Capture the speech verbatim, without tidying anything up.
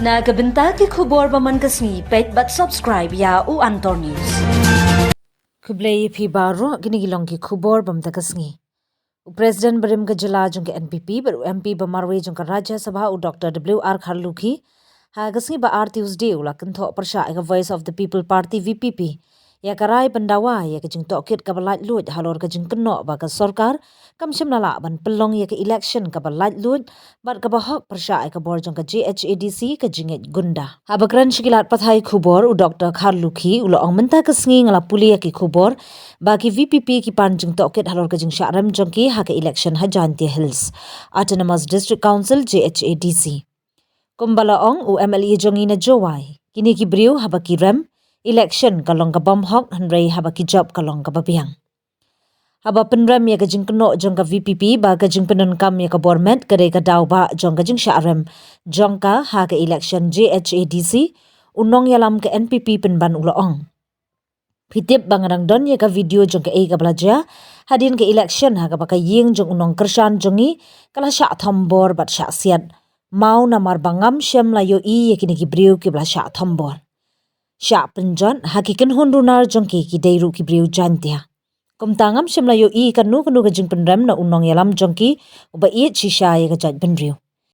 Na ka bynta ki khubor ba man ka sngi, peit bad subscribe ïa u Antor News. Khublei ïa phi baroh, kine ki long ki khubor ba mynta ka sngi. U President barim ka jylla jong ka N P P bad u M P ba marwei jong ka Rajya Sabha, u Doctor W R Kharlukhi, ha ka sngi ba ar, Tuesday, u la kynthoh pyrshah ïa ka Voice of the People Party, V P P, ïa ka rai ban dawa ïa ka jingtohkit kaba laitluid halor ka jingkynnoh ba ka sorkar kam shym la lah ban pynlong ïa ka election kaba laitluid bad kaba hok pyrshah ïa ka bor jong ka J H A D C, ka jingngeit gunda. Haba kren sha ki lad pathai khubor, u Doctor Kharlukhi u la ong, mynta ka sngi nga la pule ïa ki khubor ba ki V P P ki pan jingtohkit halor ka jingshah rem jong ki ha ka election ha Jaintia Hills Autonomous District Council, J H A D C. Kumba la ong u M L A jong ngi na Jowai, kine ki briew haba ki rem, election ka long ka bym hok, hynrei haba ki jop ka long kaba biang. Haba pynrem ïa ka jingkynnoh jong ka V P P ba ka jingpyndonkam ïa ka bor met ka dei ka daw ba jong ka jingshah rem jong ka ha ka election J H A D C, u nongïalam ka N P P pynban u la ong, phi tip ba nga dang don ïa ka video jong kaei kaba la jia hadien ka election ha kaba ka ïing jong u nongkyrshan jong ngi ka la shah thombor bad shah siat. Maw namar ba ngam shym la ïohi ïa kine ki briew kiba la shah thombor, shah pynjot ha ki kynhun runar jong ki, ki dei ruh ki briew Jaintia. Kumta ngam shym la ïohi kano kano ka jingpynrem na u nongïalam jong ki uba ïeit shisha ïa ka jaitbynriew.